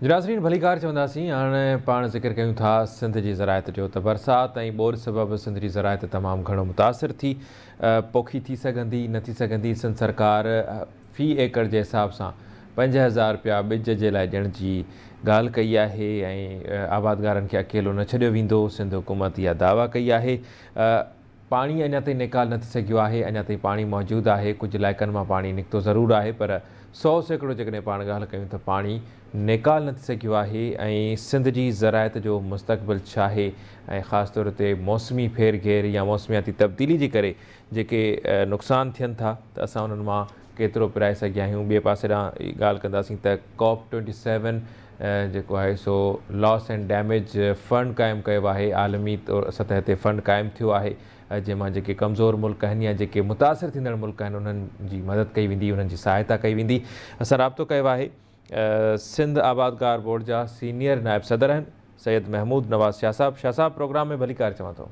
ناظرين ڀليڪار چونداسين هاڻ پاڻ ذڪر ڪيون ٿا سنڌ جي زراعت جو ته برسات ۽ ٻوڏ سبب سنڌ جي زراعت تمام گهڻو متاثر ٿي پوکي ٿي سگهندي نه ٿي سگهندي سنڌ سرڪار في ايڪڙ جي حساب سان 5000 رپيا ٻج جي لاء ڏيڻ جي ڳالهه ڪئي آهي ۽ آبادگارن کي اڪيلو نه ڇڏيو ويندو سنڌ حڪومت اها دعويٰ ڪئي آهي پاڻي اڃا تائين نيڪال نه ٿي سگهيو آهي، اڃا تائين پاڻي موجود آهي، ڪجهه علائقن مان پاڻي نڪتو ضرور آهي پر 100% جيڪڏهن پاڻ ڳالهه ڪيون ته پاڻي نيڪال نه ٿي سگهيو آهي ۽ سنڌ جي زراعت جو مستقبل ڇاهي ۽ خاص طور تي موسمي ڦير گهير يا موسمياتي تبديلي جي ڪري جيڪي نقصان ٿين ٿا ته اسان انهن مان ڪيترو پرائي سگهيا آهيون ٻئي پاسي ڏانهن ڳالهه ڪنداسين ته ڪاپ ٽوئنٽي سيون جيڪو آهي سو لاس اينڊ ڊيميج فنڊ قائم ڪيو آهي عالمي طور سطح تي فنڊ قائم ٿيو آهي جنهن مان جيڪي ڪمزور ملڪ آهن يا جيڪي متاثر ٿيندڙ ملڪ آهن انهن جي مدد ڪئي ويندي انهن جي سهائتا ڪئي ويندي اسان رابطو ڪيو آهي سنڌ آبادگار بورڊ جا سينيئر نائب صدر آهن سيد محمود نواز شاهه صاحب شاهه صاحب پروگرام ۾ ڀليڪار چوان ٿو.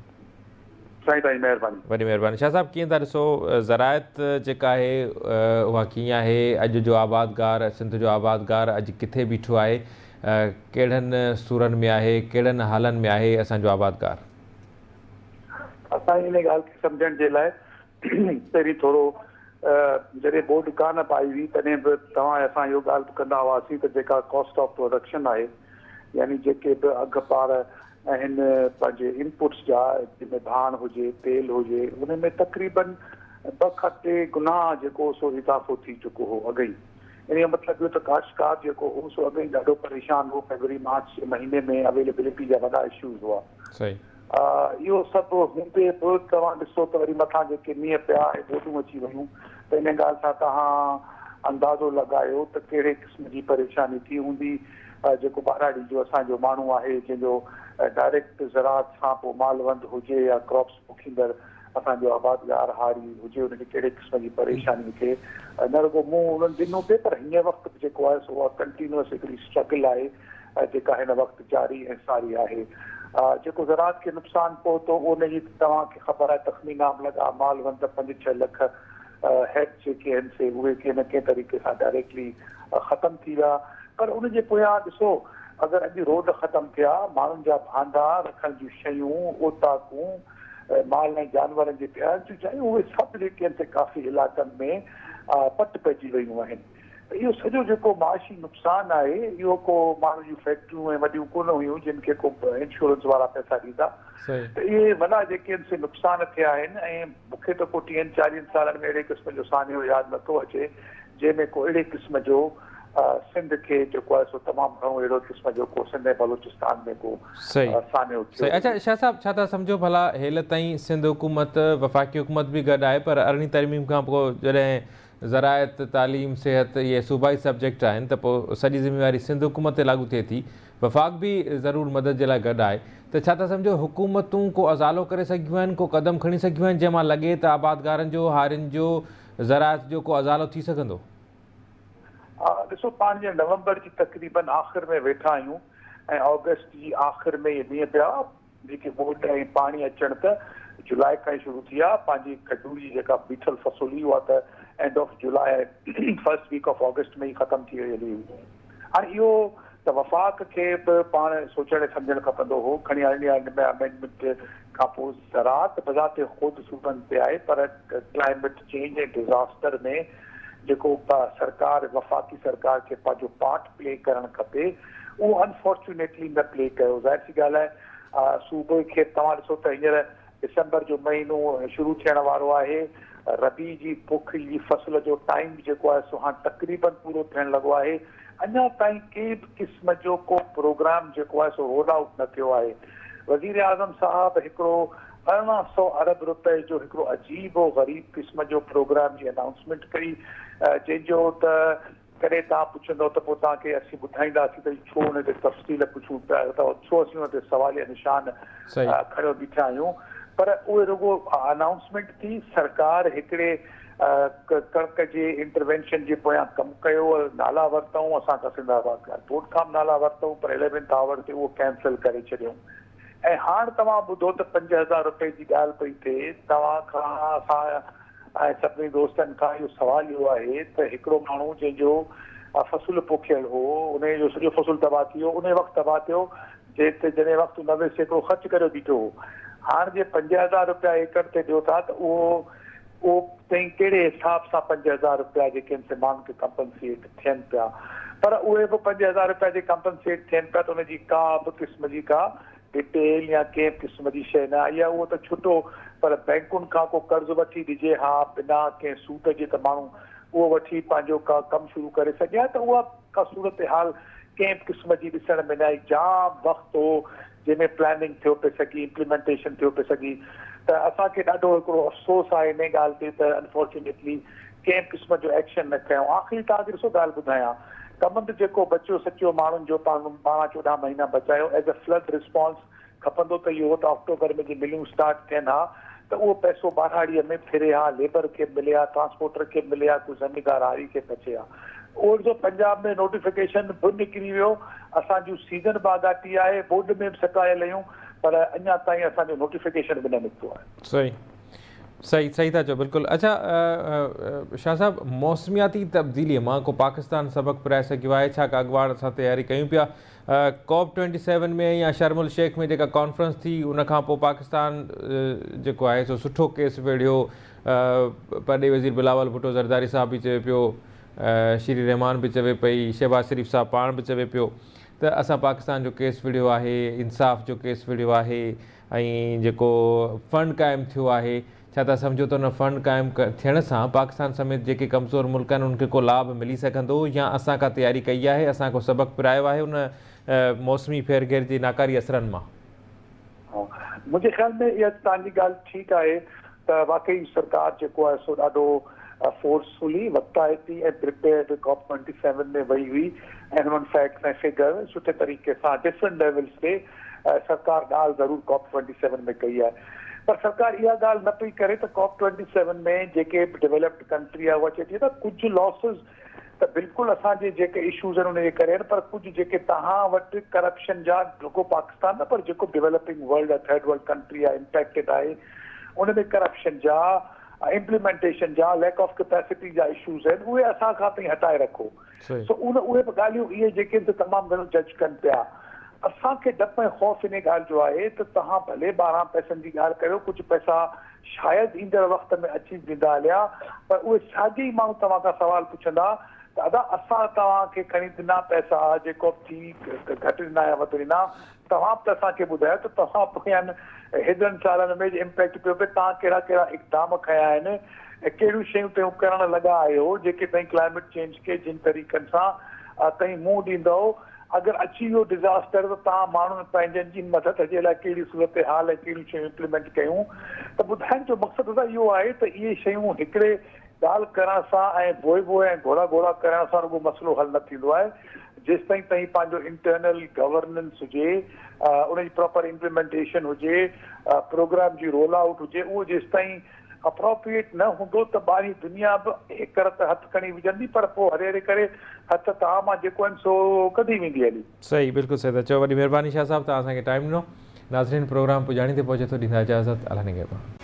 سائين تائين مهرباني. وڏي مهرباني شاهه صاحب ڪيئن ٿا ڏسو زراعت جيڪا آهي اها ڪيئن آهي اڄ جو آبادگار سنڌ جو آبادگار اڄ ڪٿي بيٺو آهي ڪهڙن سورن ۾ آهي ڪهڙن حالن ۾ آهي اسان جو آبادگار. اسان ان ڳالهه کي سمجهڻ جي لاء پهرين ٿورو جڏهن ٻوڏ ڪانه به آئي هئي تڏهن به توهان ۽ اسان اهو ڳالهه به ڪندا هئاسين ته جيڪا ڪاسٽ آف پروڊڪشن آهي يعني جيڪي به اگهه پار آهن پنهنجي انپوٽس جا جنهن ۾ ڀاڻ هجي تيل هجي ان ۾ تقريبن ٻه کان ٽي گنا جيڪو سو اضافو ٿي چڪو هو اڳ ئي ان جو مطلب اهو ته ڪاشتڪار جيڪو هو سو اڳ ئي ڏاڍو پريشان هو فيبروري مارچ جي مهيني ۾ اويليبلٽي جا وڏا اشوز هئا. صحيح. اهو سڀ هوندي به توهان ڏسو ته وري مٿان جيڪي مينهن پيا ۽ ٻوڏون اچي ويون ته ان ڳالهه سان توهان اندازو لڳايو ته ڪهڙي قسم جي پريشاني ٿي هوندي. جيڪو ٻهراڙي جو اسان جو ماڻهو آهي جنهن جو ڊائريڪٽ زراعت سان پوء مال وند هجي يا ڪراپس پوکيندڙ اسان جو آبادگار هاري هجي ان کي ڪهڙي قسم جي پريشاني ٿئي نه رڳو مون انهن ڏنو پئي پر هن وقت به جيڪو آهي سو اها ڪنٽينوس هڪڙي اسٽرگل آهي جيڪا هن وقت جاري ۽ ساري آهي. جيڪو زراعت کي نقصان پهتو ان جي ته توهان کي خبر آهي تخمينا به لڳا مال وند پنج ڇهه لک هيڊ جيڪي آهن سي اهي ڪنهن نه ڪنهن طريقي سان ڊائريڪٽلي ختم ٿي ويا پر ان جي پويان ڏسو اگر اڄ روڊ ختم ٿيا ماڻهن جا ڀانڊا رکڻ جون شيون اوطاقون مال ۽ جانورن جي پيارڻ جون جايون اهي سڀ جيڪي آهن سي ڪافي علائقن ۾ پٽ پئجي ويون آهن. ته اهو سڄو جيڪو معاشي نقصان آهي اهو ڪو ماڻهن جون فيڪٽريون ۽ وڏيون ڪونه هيون جن کي ڪو انشورنس وارا پئسا ڏيندا ته اهي وڏا جيڪي آهن سي نقصان ٿيا آهن ۽ مون کي ته ڪو ٽيهن چاليهن سالن ۾ اهڙي قسم جو سانحو ياد نٿو اچي جنهن ۾ ڪو اهڙي قسم جو سنڌ کي جيڪو آهي سو تمام گهڻو اهڙو قسم جو ڪو سنڌ ۽ بلوچستان ۾ ڪو سانحو ٿيو صحيح اڇا شاهه صاحب ڇا ٿا سمجهو ڀلا هيل تائين سنڌ حڪومت وفاقي حڪومت به گڏ آهي پر ارڙهين ترميم کان پوء جڏهن زراعت، تعليم، صحت اهي صوبائي سبجيڪٽ آهن ته پوء سڄي ذميواري سنڌ حڪومت تي لاڳو ٿئي ٿي، وفاق به ضرور مدد جي لاء گڏ آهي ته ڇا ٿا سمجهو حڪومتون ڪو ازالو ڪري سگهيون آهن، ڪو قدم کڻي سگهيون آهن جنهن مان لڳي ته آبادگارن جو، هارين جو، زراعت جو ڪو ازالو ٿي سگهندو؟ ڏسو پاڻ جيئن نومبر جي تقريبن آخر ۾ ويٺا آهيون ۽ آگسٽ جي آخر ۾ اهي مينهن پيا، جيڪي ٻوڏ ۽ پاڻي اچڻ ته جولاء کان ئي شروع ٿي ويا، پنهنجي کجور جي جيڪا بيٺل فصل هئي اها ته end of July ۽ first week of August ۾ ئي ختم ٿي وئي هلي هئي. هاڻي اهو ته وفاق کي به پاڻ سوچڻ ۽ سمجهڻ کپندو هو، کڻي ارڙهين امينڊمينٽ کان پوء زراعت بذات خود صوبن تي آهي پر ڪلائميٽ چينج ۽ ڊزاسٽر ۾ جيڪو سرڪار وفاقي سرڪار کي پنهنجو پارٽ پلي ڪرڻ کپي اهو انفارچونيٽلي نه پلي ڪيو ظاهر سي ڳالهه آهي صوبي کي توهان ڏسو ته هينئر ڊسمبر جو مهينو شروع ٿيڻ وارو آهي ربيع جي پوک جي فصل جو ٽائيم به جيڪو آهي سو هاڻ تقريبن پورو ٿيڻ لڳو آهي اڃا تائين ڪنهن به قسم جو ڪو پروگرام جيڪو آهي سو رول آئوٽ نه ٿيو آهي وزيراعظم صاحب هڪڙو 1800 ارب رپئي جو هڪڙو عجيب و غريب قسم جو پروگرام جي انائونسمينٽ ڪئي جنهن جو ته ڪڏهن توهان پڇندؤ ته پوء توهان کي اسين ٻڌائينداسين ته ڇو ان تي تفصيل پڇون پيا ته ڇو اسين ان تي سواليه نشان کڻيو بيٺا آهيون پر اهي رڳو انائونسمينٽ ٿي سرڪار هڪڙي ڪڻڪ جي انٽروينشن جي پويان ڪم ڪيو نالا ورتائون اسان کان سنڌ آبادگار بورڊ کان به نالا ورتائون پر اليونٿ آور تي اهو ڪينسل ڪري ڇڏيائون ۽ هاڻ توهان ٻڌو ته 5000 رپئي جي ڳالهه پئي ٿئي توهان کان اسان ۽ سڀني دوستن کان اهو سوال اهو آهي ته هڪڙو ماڻهو جنهن جو فصل پوکيل هو انهي جو سڄو فصل تباهه ٿي ويو انهي وقت تباهه ٿيو جنهن تي جڏهن وقت 90% خرچ ڪريو بيٺو هو. هاڻ جي 5000 رپيا ايڪڙ تي ڏيو ٿا ته اهو اهو تئين ڪهڙي حساب سان 5000 رپيا جيڪي آهن سي ماڻهن کي ڪمپنسيٽ ٿين پيا پر اهي به 5000 رپيا جي ڪمپنسيٽ ٿين پيا ته ان جي ڪا به قسم جي ڪا ڊٽيل يا ڪنهن به قسم جي شيء نه آئي آهي اهو ته ڇٽو پر بئنڪن کان ڪو قرض وٺي ڏجي ها بنا ڪنهن سود جي ته ماڻهو اهو وٺي پنهنجو ڪا ڪم شروع ڪري سگهي ها ته اها ڪا صورتحال ڪنهن به قسم جي ڏسڻ ۾ نه آئي جام وقت هو جنهن ۾ پلاننگ ٿيو پئي سگهي امپليمينٽيشن ٿيو پئي سگهي ته اسان کي ڏاڍو هڪڙو افسوس آهي انهي ڳالهه تي ته انفارچونيٽلي ڪنهن به قسم جو ايڪشن نه کنيو آخري توهان کي ڏسو ڳالهه ٻڌايان ڪمند جيڪو بچيو سچيو ماڻهن جو پاڻ 12 14 مهينا بچايو ايز اي فلڊ رسپانس کپندو ته اهو هو ته آڪٽوبر ۾ جي ملون اسٽارٽ ٿين ها ته اهو پئسو ٻاهراڙيء ۾ ڦري ها، ليبر کي به ملي ها، ٽرانسپورٽر کي به ملي ها، ڪو زميندار هاري کي به بچي ها. اهو ڏسو پنجاب ۾ نوٽيفڪيشن به نڪري ويو، اسان جون سيزن به آڳاٽي آهي، ٻوڏ ۾ به ستايل آهيون پر اڃا تائين اسان جو نوٽيفڪيشن به نه نڪتو آهي. صحيح صحيح صحيح ٿا چئو بلڪل اڇا شاهه صاحب موسمياتي تبديلي مان ڪو پاڪستان سبق پرائي سگهيو آهي ڇا ڪا اڳواڻ اسان تياري ڪيون پيا ڪاپ ٽوئنٽي سيون ۾ يا شرم الشيخ ۾ جيڪا ڪانفرنس ٿي ان کان پوء پاڪستان جيڪو آهي سو سٺو ڪيس ويڙهيو پرڏيهي وزير بلاول ڀٽو زرداري صاحب به چوي پيو شيري رحمان به چوي پئي شهباز شريف صاحب پاڻ به چوي پيو ته اسان پاڪستان جو ڪيس وڙهيو آهي انصاف جو ڪيس وڙهيو آهي ۽ جيڪو فنڊ قائم ٿيو آهي ڇا توهان سمجهو ته ان فنڊ قائم ٿيڻ سان پاڪستان سميت جيڪي ڪمزور ملڪ آهن انهن کي ڪو لاڀ ملي سگهندو يا اسان ڪا تياري ڪئي آهي، اسان ڪو سبق پرايو آهي ان موسمي ڦيرگهير جي ناڪاري اثرن مان؟ ها منهنجي خيال ۾ اها توهان جي ڳالهه ٺيڪ آهي ته واقعي سرڪار جيڪو آهي سو ڏاڍو forcefully وقتائتي ۽ prepared cop twenty seven ۾ وئي هئي ۽ هنن فيڪٽس ۽ فگر سٺي طريقي سان ڊفرنٽ ليولز تي سرڪار ڳالهه ضرور ڪاپ ٽوئنٽي سيون ۾ ڪئي آهي پر سرڪار اها ڳالهه نه پئي ڪري ته ڪاپ ٽوئنٽي سيون ۾ جيڪي به ڊولپڊ ڪنٽري آهي اها چئي ٿي ته ڪجهه لاسز ته بلڪل اسان جي جيڪي اشوز آهن ان جي ڪري آهن پر ڪجهه جيڪي توهان وٽ ڪرپشن جا رڳو پاڪستان نه پر جيڪو ڊولپنگ ورلڊ آهي ٿرڊ ورلڊ ڪنٽري آهي امپيڪٽيڊ آهي ان ۾ ڪرپشن جا امپليمينٽيشن جا ليڪ آف ڪيپيسٽي جا اشوز آهن اهي اسان کان تائين هٽائي رکو سو ان اهي به ڳالهيون اهي جيڪي آهن سي تمام گهڻو جج ڪن پيا. اسان کي ڊپ ۽ خوف انهي ڳالهه جو آهي ته توهان ڀلي 12 پئسن جي ڳالهه ڪريو ڪجهه پئسا شايد ايندڙ وقت ۾ اچي به ويندا هليا پر اهي ساڳي ئي ماڻهو توهان کان سوال پڇندا ته ادا اسان توهان کي کڻي ڏنا پئسا جيڪو به ٿي گهٽ ڏنا يا وڌ ڏنا توهان به ته اسان کي ٻڌايو ته توهان پوين هيڏن سالن ۾ جي امپيڪٽ پيو پئي توهان ڪهڙا ڪهڙا اقدام کنيا آهن ۽ ڪهڙيون شيون توهين ڪرڻ لڳا آهيو جيڪي توهين ڪلائميٽ چينج کي جن طريقن سان توهين منهن ڏيندؤ اگر اچي ويو ڊزاسٽر ته توهان ماڻهن پنهنجن جي مدد جي لاء ڪهڙي صورتحال ۽ ڪهڙيون شيون امپليمينٽ ڪيون ته ٻڌائڻ جو مقصد ادا اهو آهي ته اهي شيون هڪڙي ڳالهه ڪرڻ سان ۽ بوء بوء ۽ گهوڙا گهوڙا ڪرڻ سان رڳو مسئلو حل نه ٿيندو آهي جيستائين تائين پنهنجو انٽرنل گورننس هجي ان جي پراپر امپليمينٽيشن هجي پروگرام جي رول آئوٽ هجي اهو جيستائين اپروپريٽ نه هوندو ته ٻاهرين دنيا به هيڪر ته هٿ کڻي وجهندي پر پوء هري هري ڪري هٿ توهان مان جيڪو آهن سو ڪڍي ويندي هلي. صحيح بلڪل صحيح ٿا چئو وڏي مهرباني شاهه صاحب توهان اسان کي ٽائيم ڏنو ناظرين پروگرام پڄاڻي تي پهچي ٿو ڏيندا اجازت الله نگهبان.